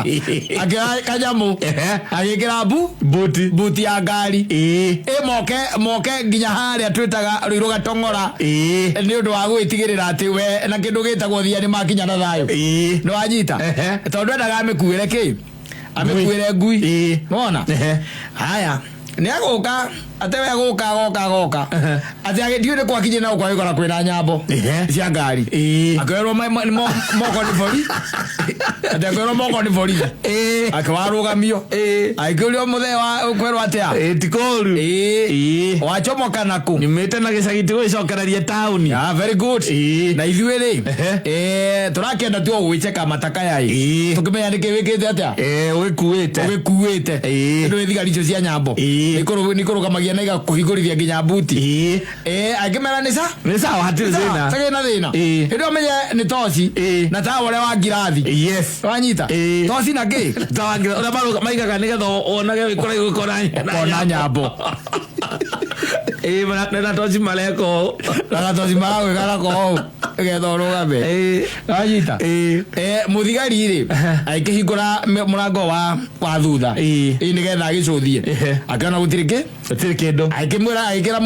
akĩoya kanyamũ, Ehe. agĩkĩra mbu Buti. Buti ya ngari. Ĩĩ. Ĩ, moke moke nginya harĩa twĩtaga Rũirũ Gatong'ora, Ĩĩ. nĩ ũndũ wa gwĩtigĩrĩra atĩ we na kĩndũ gĩtagwo thia nĩ makinya na thayũ. Ĩĩ. Nĩ wanyita? Ehe. Tondũ endaga amĩkuĩre kĩ, amĩkuĩre ngui. Ĩĩ. Nona Ehe. haya nĩ agũka atĩ we gũka agoka agoka atĩ agĩthiĩ nĩ gwakinyĩ na gũkũ agĩkora kwĩna nyambo Ehe. cia ngari. Ĩĩ. Akĩerwo moko nĩ borithi, atĩ akĩerwo moko nĩ borithi. Ĩĩ. Akĩwarũgamio. Ĩĩ. Agĩkĩũrio mũthee wa kwĩrwo atĩa. Ĩĩ, ti kũũru. Ĩĩ. Ĩĩ. Wachomoka nakũ? Nyumĩte na gĩcagi ti gũgĩcokereria taũni. Ah, very good. Ĩĩ. Na ithuĩ rĩ, Ehe. tũrakĩenda tu o gwĩcheka matakaya ĩ, Ĩĩ. tũkĩmenya nĩkĩ wĩkĩte atĩa. Ĩĩ, ũgĩkuĩte. Ũgĩkuĩte. Ĩĩ. Nĩ thigari icio cia nyambo. Ĩĩ. Nĩkũrũgamagia na igakũhingũrithia nginya buti. Ĩĩ. Angĩmera nĩ ca Nĩ sawa, hatirĩ thĩna. Tagĩ na thĩna. Ĩĩ. Hĩndĩ ĩyo menye nĩ toci Ĩĩ. na tawa ũrĩa wa ngirathi. Yes. Wanyita? Ĩĩ. Toci na kĩ. Tawa ũrĩa maigaga nĩgetha wonage wĩ kũraihu ũkona. Kona nyambo. Ĩĩ, na toci mareka ũũ. Na gatoci maragwĩka nako ũũ nĩgetha ũrũgame. Ĩĩ. Wanyita? Ĩĩ. Mũthigari rĩ, agĩkĩhingũra mũrango wa thutha. Ĩĩ. Ĩĩ, nĩgetha agĩcũthie. Ehe. Akĩona gũtirĩ kĩ. Gũtirĩ kĩndũ. Agĩkĩmwĩra, agĩkĩra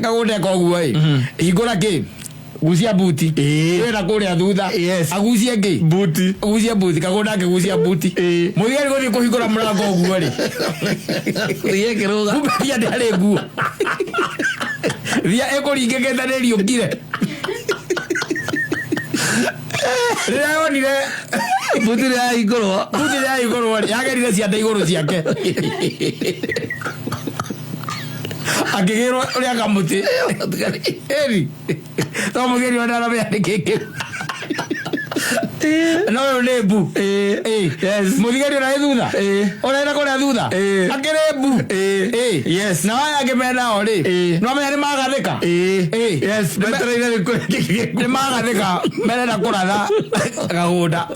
kagũnda koguo ĩ, hingũra kĩ, gucia buti. Ĩĩ. Wĩna kũrĩa thutha. Yes. Agucie ngĩ? Buti. Agucie buti, kagũnda akĩgucia buti. Ĩĩ. Mũthigari gũthiĩ kũhingũra mũrango ũguo rĩ, Thiĩ kĩrũga. kumbe thia ndĩarĩ nguo, thia ĩkũringĩkĩte nĩ riũkire rĩrĩa yonire Buti nĩ yahingũrwo. Buti rĩa igũrũ rĩ, yagerire ciande igũrũ ciake, akĩgĩrwo ũrĩa kamũtĩ ĩri to mũthigari ona aramenya nĩ kĩkĩ. No ũyũ nĩ mbu. Yes. Mũthigari ũrarĩ thutha. Ũrarĩ kũrĩa thutha. Akĩrĩ mbu. Yes. Na aya angĩ menao rĩ, no menya nĩ magathĩka. Yes, metereire gĩkuũ. Nĩ magathĩka merenda kũratha gagũnda.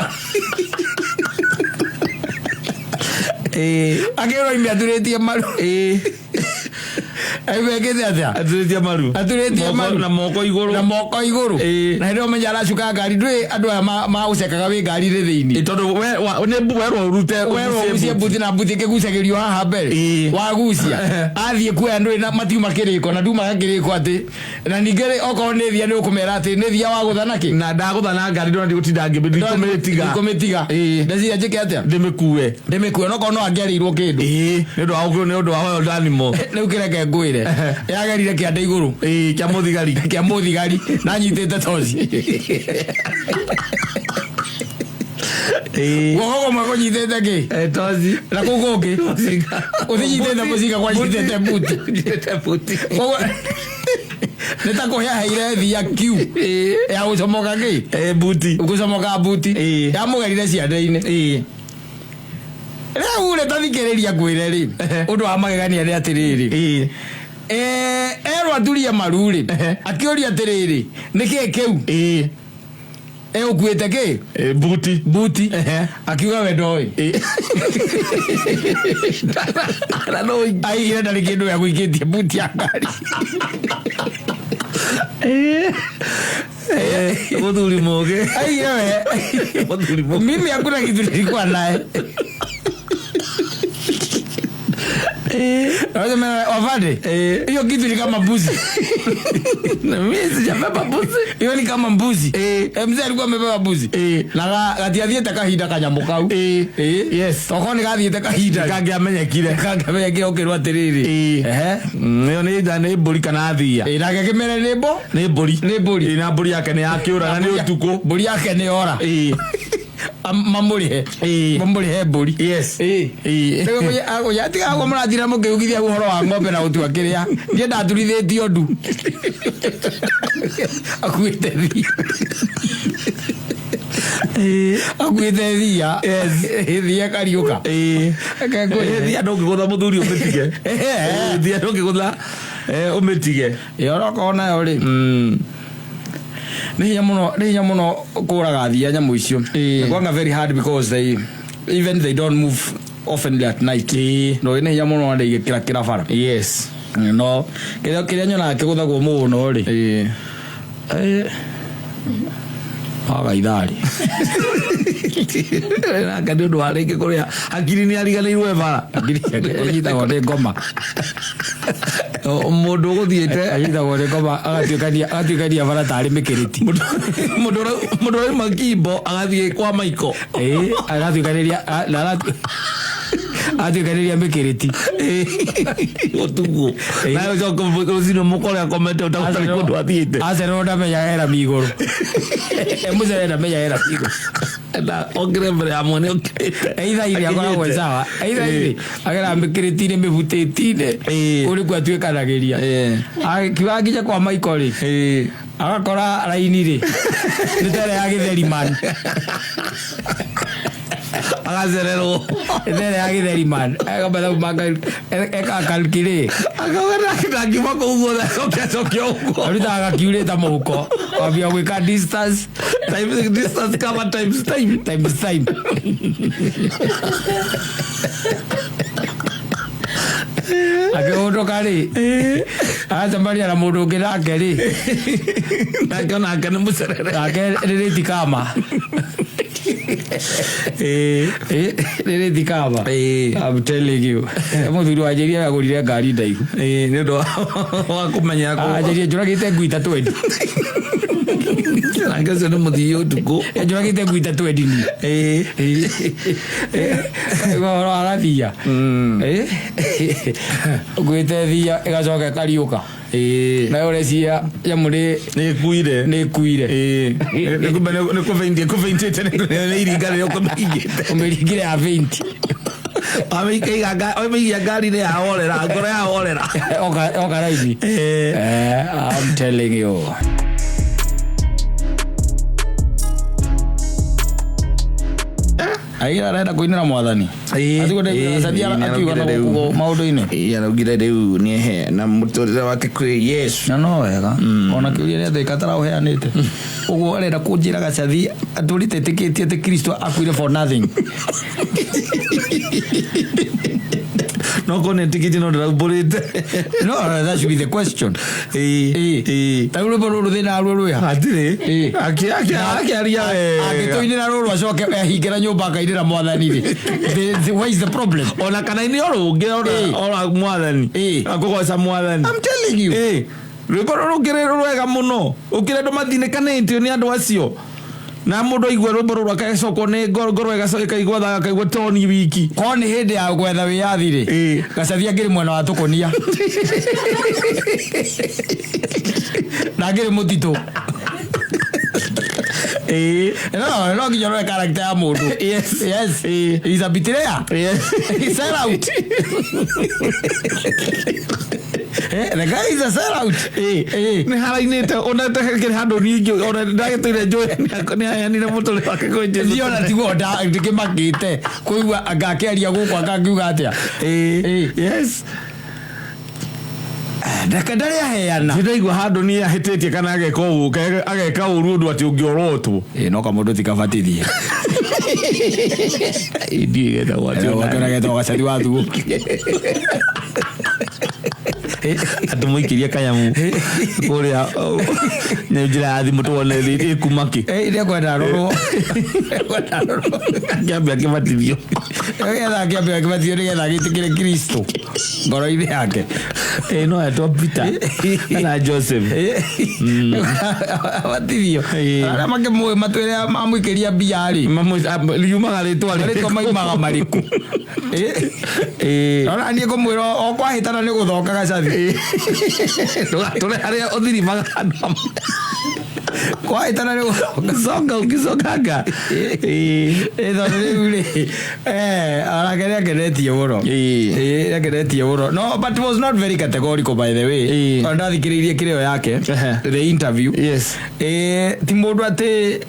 Akĩrwo ime aturĩtie maru. Aimekĩte atĩa? Aturĩtie maru. Aturĩtie maru. Na moko igũrũ. Na moko igũrũ. Na hĩndĩ ĩyo menya aracuka ngari, ndũĩ andũ aya magũcekaga wĩ ngari-inĩ thĩinĩ. Tondũ nĩ mbu werwo ũrute. Werwo ũgucie mbuti na mbuti ĩkĩgucagĩrio haha mbere. Wagucia. Athiĩ kuoya ndũĩ na matiuma kĩrĩko na ndumaga kĩrĩko atĩ. Na ningĩ rĩ, okorwo nĩ thia nĩ ũkũmera atĩ nĩ thia wagũtha nakĩ? Na ndagũtha na ngari ndona ndigũtinda ngĩmĩtiga. Ndikũmĩtiga. Ndeciria njĩke atĩa? Ndĩmĩkue. Ndĩmĩkue onokorwo no angĩarĩirwo kĩndũ. Nĩ ũndũ wa nĩ ũndũ wa wild animal. Rĩu kĩreke ngwĩre. Yagerire kĩanda igũrũ. Kĩa mũthigari. Kĩa mũthigari na nyitĩte toci. Guoko kũmwe kũnyitĩte kĩ? Toci. Na kũu kũngĩ ũtinyitĩte mũcinga kwanyitĩte mbuti. Nyitĩte mbuti. Koguo nĩ ta kũhe aheire thia kiu ya gũcomoka kĩ? Mbuti. Gũcomoka mbuti. Yamũgerire ciande-inĩ. Rĩu rĩ, ta thikĩrĩria ngwĩre rĩ, ũndũ wa magegania nĩ atĩrĩrĩ. Erwo aturie maru rĩ, akĩũria atĩrĩrĩ, nĩkĩĩ kĩu? Ũkuĩte kĩ? Mbuti. Mbuti. Akiuga we ndoĩ. Na no Aigire ndarĩ kĩndũ gĩa gũikĩtie mbuti ya ngari. Mũthuri mũgĩ. Aigire we. Mũthuri mũgĩ. Mimi hakuna kitu nilikuwa naye. Wafande, hiyo kitu ni kama mbuzi. Mimi sijabeba mbuzi. Hiyo ni kama mbuzi. Mzee alikuwa amebeba mbuzi. Na gatiathiĩte kahinda kanyamũ kau. Yes. Tokorwo nĩ gathiĩte kahinda. Kangĩamenyekire. Kangĩamenyekire ũkĩrwo atĩrĩrĩ. Ĩyo nĩ mbũri kana thia. Nake kĩmere nĩ mbo? Nĩ mbũri. Nĩ mbũri. Na mbũri yake nĩ yakĩũra na nĩ ũtukũ. Mbũri yake nĩ yora. Mamũrĩhe. Mamũrĩhe mbũri. Yes. Tiga ũguo mũratira mũkĩugithia ũhoro wa ng'ombe na gũtua kĩrĩa. Niĩ ndaturithĩtio ndu. Akuĩte thia. Akuĩte thia. Thia kariũka. Thia ndũngĩgũtha mũthuri ũmĩtige. Thia ndũngĩgũtha ũmĩtige. Ĩyo nayo rĩ. Nĩ hinya mũno, nĩ hinya mũno kũraga thia nyamũ icio. Kwanga very hard because they even they don't move often at night. No nĩ hinya mũno andũ igĩkĩra kĩra bara. Yes. No kĩrĩa kĩrĩa nyonaga kĩgũthagwo mũno rĩ. Waga itharĩ. Nake nĩ ũndũ wa rĩngĩ kũrĩa hakiri nĩ ariganĩirwo e bara. Anyitagwo nĩ ngoma. Mũndũ ũgũthiĩte Anyitagwo nĩ ngoma agatuĩkania bara tarĩ mĩkĩrĩti. Mũndũ ũrauma Kimbo agathiĩ kwa Maiko. Agatuĩkanĩria atuĩkanĩria mĩkĩrĩti. Ũtukũ. Nawe ũcoke rũcinĩ mũkore akomete ũtarĩ kũndũ athiĩte. Arsenal ndamenyaga hena migũrũ. Mũcere ndamenyaga hena migũrũ. Na okire mbere ya mwene okirĩte. Either-inĩ akoragwo e sawa. Either-inĩ agera mĩkĩrĩti-inĩ mĩbutĩti-inĩ. Kũu nĩkuo atuĩkanagĩria. Akiuga akinya kwa Maiko rĩ. Agakora raini rĩ. Nĩ ta ĩrĩa ya gĩtheri man. Agacererwo. Nĩ ta ĩrĩa ya gĩtheri man. Eka calculate. Akauga ndangiuma kũu guothe acoke acoke ũguo. Arutaga gakiurĩte mũhuko. Kwambia gwĩka distance. Times distance kama times time. Times time. Akĩhũndũka rĩ, agacemania na mũndũ ũngĩ nake rĩ. Nake onake nĩ mũcerere. Nake rĩrĩ kama. Rĩrĩ kama. I'm telling you. Mũthuri wa Njeri agũrire ngari ndaihu. Nĩ ũndũ wa kũmenya Njeri njũragĩte ngui ta 20. Nake ũcio nĩ mũthii ũtukũ. Njũragĩte ngui ta 20 niĩ. Ũhoro wa gathia. Ũkuĩte thia ĩgacoka ĩkariũka. Nayo ũreciria nyamũ nĩ ĩkuire. Nĩ ĩkuire. Nĩ kũbeinti nĩ iringa rĩrĩa ũkũmĩringĩte. Ũmĩringire ya beinti. Wamĩikia ngari-inĩ yahorera, ngoro yahorera. Oka raithi. I'm telling you. Aira arenda kũinĩra mwathani. Atigwo ndaigua akiuga na gũkũ maũndũ-inĩ. Ĩĩ, araugire rĩu nĩeheana mũtũrĩre wake kwĩ Yesu. Na no wega ona kĩũria nĩ atĩ katara ũheanĩte ũguo arenda kũnjĩra gacathi atũrĩte ĩtĩkĩtie atĩ Kristo akuire for nothing. No korwo nĩetĩkĩtie no ndĩraumbũrĩte. No, that should be the question. Ĩĩ, ĩĩ. Ta rĩu rwĩmbo rũrũ thĩna ruo rwĩha. Hatirĩ. Ĩĩ. Akĩaria wega. Angĩtũinĩra rũrũ acoke ehingĩra nyũmba akainĩra mwathani rĩ, where is the problem? Ona kana inĩ o rũngĩ Ĩĩ. ona mwathani. Ĩĩ. Akũgoca mwathani. I'm telling you. Ĩĩ. Rwĩmbo rũrũ rũngĩ rwega mũno ũkĩrĩ andũ mathinĩkanĩtio nĩ andũ acio na mũndũ aigua rwĩmbo rũrũ agacokwo nĩ ngoro ĩkaigua tha akaigua toni wiki. Korwo nĩ hĩndĩ ya gwetha wĩyathi rĩ, Ĩĩ. gacathi angĩrĩ mwena wa tũkũnia na angĩrĩ mũtitũ. Ĩĩ. No nginya ũrore character ya mũndũ. Yes. Yes. Ĩĩ. He's a betrayer. Yes. He sell out. The guy is a sellout. Ĩĩ. Nĩ harainĩte ona kĩrĩ handũ niĩ ona ndagĩtũire njũĩ nĩ aheanire mũtũrĩre wake kwĩ Jesũ. Niĩ ona tiguo ndĩkĩmakĩte kũigua anga akĩaria gũkũ anga akiuga atĩa. Ĩĩ. Ĩĩ. Yes. Ndeke ndarĩ aheana. Ndĩraigua handũ niĩ ahĩtĩtie kana ageka ũguo ageka ũru ũndũ atĩ ũngĩorotwo. Ĩĩ, no kamũndũ tikabatithie. Ndiũĩ getagwo atĩa ona. Wakĩona getagwo gacathi wa thuo. Andũ mũikĩrie kanyamu kũrĩa nĩ njĩra ya thimũ tuone ĩkuma kĩ. Nĩkwenda rũrwo. Nĩkwenda rũrwo. Kĩambe akĩbatithio. Nĩgetha akĩambe akĩbatithio nĩgetha agĩtĩkĩre Kristo ngoro-inĩ yake. Ĩĩ, no etwo Peter kana Joseph. Abatithio. Ĩĩ. Arĩa makĩmũĩ matwĩre amũikĩria mbia rĩ. Riumaga rĩtwa Marĩtwa maimaga marĩkũ? Ĩĩ. Ona niĩ ngũmwĩra o kwahĩtana nĩ gũthoka gacathi. Ndũgatũre harĩa ũthirimaga andũ. Kwahĩtana nĩ gũthoka. Coka ũgĩcokanga. Ĩĩ. Ĩĩ, tondũ rĩu rĩ, onake nĩangenetie mũno. Ĩĩ. Ĩĩ, nĩangenetie mũno. No, but was not very categorical, by the way. Ĩĩ. Tondũ ndathikĩrĩirie kĩrĩo yake, the interview. Yes. Ĩĩ, ti mũndũ atĩ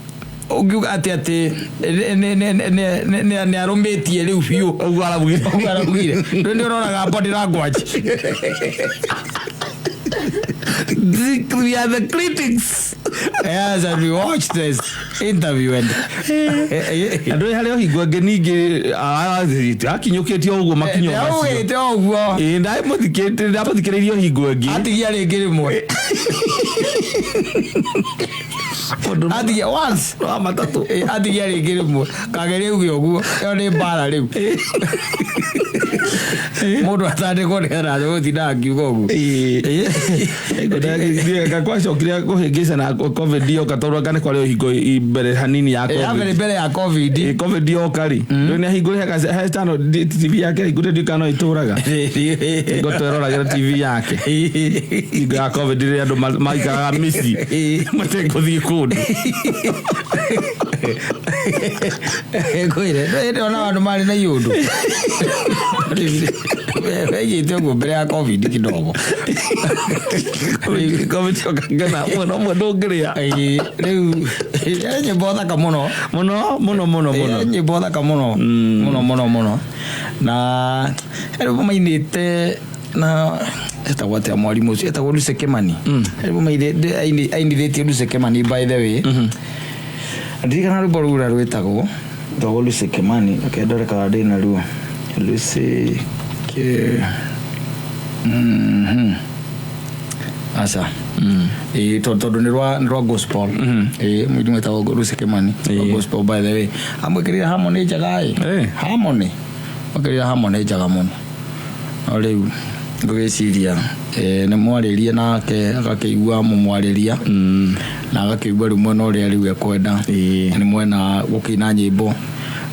ũngiuga atĩ nĩ arũmĩtie rĩu biũ. Ũguo araugire. Ũguo araugire. Rĩu nĩ ũroraga body language. We are the critics. Yes, and we watched this interview and Andũ harĩa ũhingo ĩngĩ ningĩ akinyũkĩtie ũguo makinyo macio. Augĩte ũguo. Ĩĩ, ndamũthikĩrĩirie ũhingo ĩngĩ. Atigia rĩngĩ rĩmwe. Atigia once. Wa matatũ. Ĩĩ, atigia rĩngĩ rĩmwe. Kageria uge ũguo. Ĩyo nĩ mbara rĩu. Mũndũ atandĩkwo nĩgetha gũtinda akiuga ũguo. Kwacokire kũhĩngĩca na COVID yoka tondũ anga nĩ kwarĩ ũhingo mbere hanini ya Ĩĩ, COVID. mbere ya COVID. Ĩĩ, COVID yoka rĩ rĩu nĩ ahingũrire he channel TV yake ahingũrire ndiũĩ kana no ĩtũraga hingo tweroragĩra TV yake hingo ya COVID rĩrĩa andũ maikaraga mĩciĩ mategũthiĩ kũndũ. Ngwĩre hĩndĩ ona andũ marĩ na iũndũ weigĩte ũguo mbere ya COVID kidogo. COVID yoka ngena mwena ũmwe ndũngĩrĩa. Ĩĩ, rĩu nyĩmbo thaka mũno. Mũno mũno mũno mũno. Ĩĩ, nyĩmbo thaka mũno mũno mũno mũno na rĩu mainĩte na etagwo atĩa mwarimũ ũcio etagwo Lucy Kimani. Rĩu ainithĩtie Lucy Kimani, by the way. Ndirikana rwĩmbo rũu ũrĩa rwĩtagwo rwĩtagwo Lucy Kimani. Reke ndore kana ndĩ naruo. Lucy Aca. Ĩĩ, tondũ nĩ rwa gospel. Ĩĩ, mũini wĩtagwo Lucy Kimani rwa gospel, by the way. Amwĩkĩrire harmony njega ĩ. Harmony mwĩkĩrire harmony njega mũno. No rĩu ngũgĩciria nĩ mwarĩrie nake agakĩigua mũmwarĩria na agakĩigua rĩu mwena ũrĩa rĩu ekwenda nĩ mwena gũkĩina nyĩmbo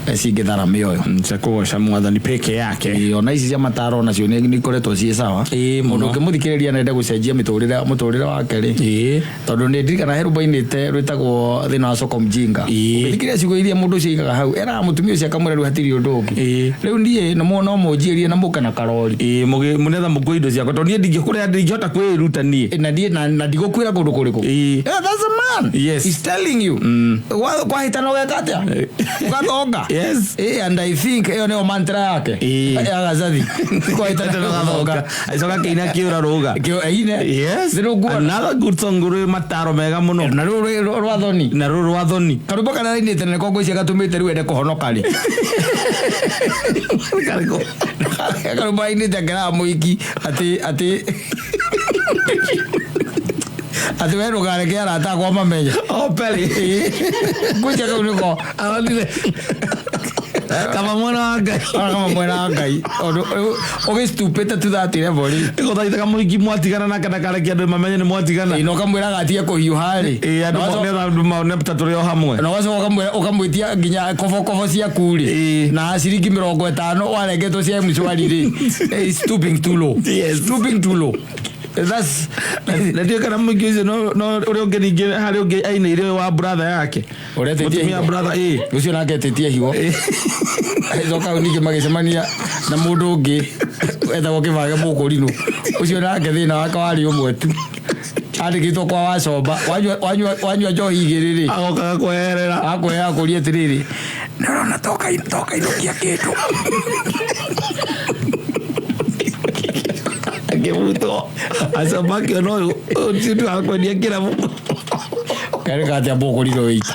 cingĩthara mĩoyo. Cia kũgoca mwathani peke yake. Ĩĩ, ona ici cia mataro nacio nĩ ikoretwo ciĩ sawa. Ĩĩ, Mũndũ mũno. ũngĩmũthikĩrĩria na ende gũcenjia mũtũrĩre wake rĩ, tondũ nĩ ndirikana he rwĩmbo ainĩte rwĩtagwo thĩna wa soko mjinga. Ũngĩthikĩrĩria ciugo iria mũndũ ũcio aigaga hau eraga mũtumia ũcio akamwĩra rĩu hatirĩ ũndũ ũngĩ. Rĩu niĩ no mũnjiĩrie na mũke na karori. Ĩĩ, mũnetha mũkue indo ciakwa tondũ niĩ ndingĩkũrĩa ndingĩhota kwĩruta niĩ. Na niĩ na ndigũkuĩra kũndũ kũrĩkũ. Ĩĩ. Yeah, that's a man. Yes. He's telling you. Kwahĩtana ũgeka atĩa? Ũgathonga. Yes. And I think ĩyo nĩyo mantra yake ya gacathi. Gathonga acoka kĩina kĩũra rũga. Ine. Yes. Nĩrũguona. Another good song rĩ mataro mega mũno. Na rũu rwa thoni. Na rũrũ rwa thoni. Karwĩmbo karĩa rainĩte na nĩko ngwĩciria gatũmĩte rĩu ende kũhonoka rĩ. Karĩkũ? Karwĩmbo rainĩte akĩraga mũhiki atĩ we ndũkareke arata akwa mamenye. Oh, Peli. Ngwĩciria kau nĩko Aronire kama mwana wa Ngai. Ona kama mwena wa Ngai ũndũ ũgĩstupĩte to that level rĩ. Gũthaithaga mũhiki mwatigana nake ndakareke andũ mamenye nĩ mwatigana. Ĩ, na ũkamwĩraga atige kũhiũha rĩ. Ĩ, andũ andũ maone ta tũrĩ o hamwe. Na ũgacoka ũkamwĩtia nginya kobokobo ciaku rĩ na ciringi 50 warengetwo cia M-Shwari rĩ. It's stooping too low. Yes. Stooping too low. That's Na ndiũĩ kana mũhiki ũcio no ũrĩa ũngĩ ningĩ harĩ ũngĩ ainĩire ũyũ wa brother yake. Ũrĩa etĩtie Mũtumia higo. brother, ĩ. Ũcio nake etĩtie higo. Coka hau ningĩ magĩcemania na mũndũ ũngĩ etagwo Kĩbage Mũkũrinũ. Ũcio nake thĩna wake warĩ ũmwe tu. Andĩkĩtwo kwa Wacomba. Wanyua njohi igĩrĩ rĩ. Agokaga kweherera. Akwĩra akũrie atĩrĩrĩ, nĩ ũrona tokainũkia kĩndũ. Akĩbutwo. Acomba akĩona ũyũ ũyũ ti ũndũ wa kwendia kĩrabu. Karĩ katia Mũkũrinũ wĩita.